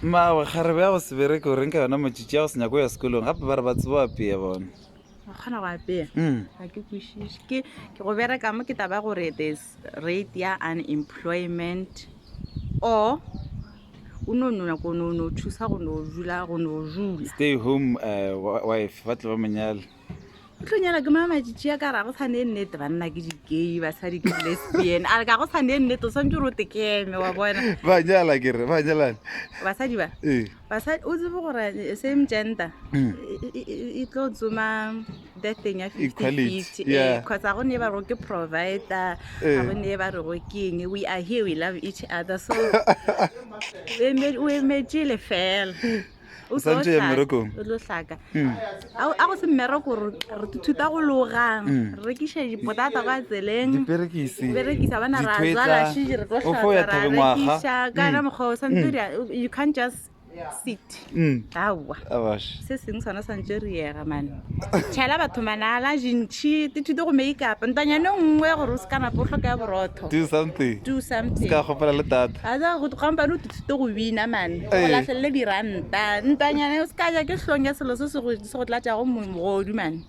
Mmawe, kgarebe ya go se bereke o reng ka yona matšitši a go se nyake go ya sekolong gape ba re ba tseba go apea bona. Ba kgona go apea? Mm. Ga ke kwešiše. Ke ke go bereka mo ke taba gore there's rate ya unemployment or o no no nyako no no thusa go no dula go no dula. Stay home uh, wife ba tle ba mo nyale. O tlo nyala ke mang matšitši a ka re ga go sa ne nnete banna ke di-gay basadi ke di-lesbian a re ka go sa ne nnete o swantse gore o tekeme wa bona ba nyala ke re ba nyalane basadi ba ee basadi o tsebe gore eh, same gender Mm. e- e e- e tlo tsoma that thing ya Equality, 50-50 yeah. cause ga go ne ba rego ke provider Eh. ga go ne ba rego ke eng we are here we love each other so o eme- o emetše lefela O santše o ya mmerekong? o tlo hlaka Mm. a go se mmereko re re thuta go loga Mm. re rekiša dipotata kwa tseleng Diperekisi. berekisa bana ra Dithwetla. tswala šidi re tlo O fo ya hlatswa ra thabeng wa ga. rekiša ka Mm. na mokgwa o santse re you can't just sit Mm. aowa Abash. se sengwe sona santse re yega mane tšhela batho manala dintšhi te thute go make up ntanyane nngwe gore o se ka napo o tlhoka ya borotho Do something. do something Ska kgopela le tata. a tsa go kampane o thute go bina mane go Ee. lahlelele diranta ntwanyane o se ka ja ke hlong ya selo se se go se go tlatšago mogodu mane.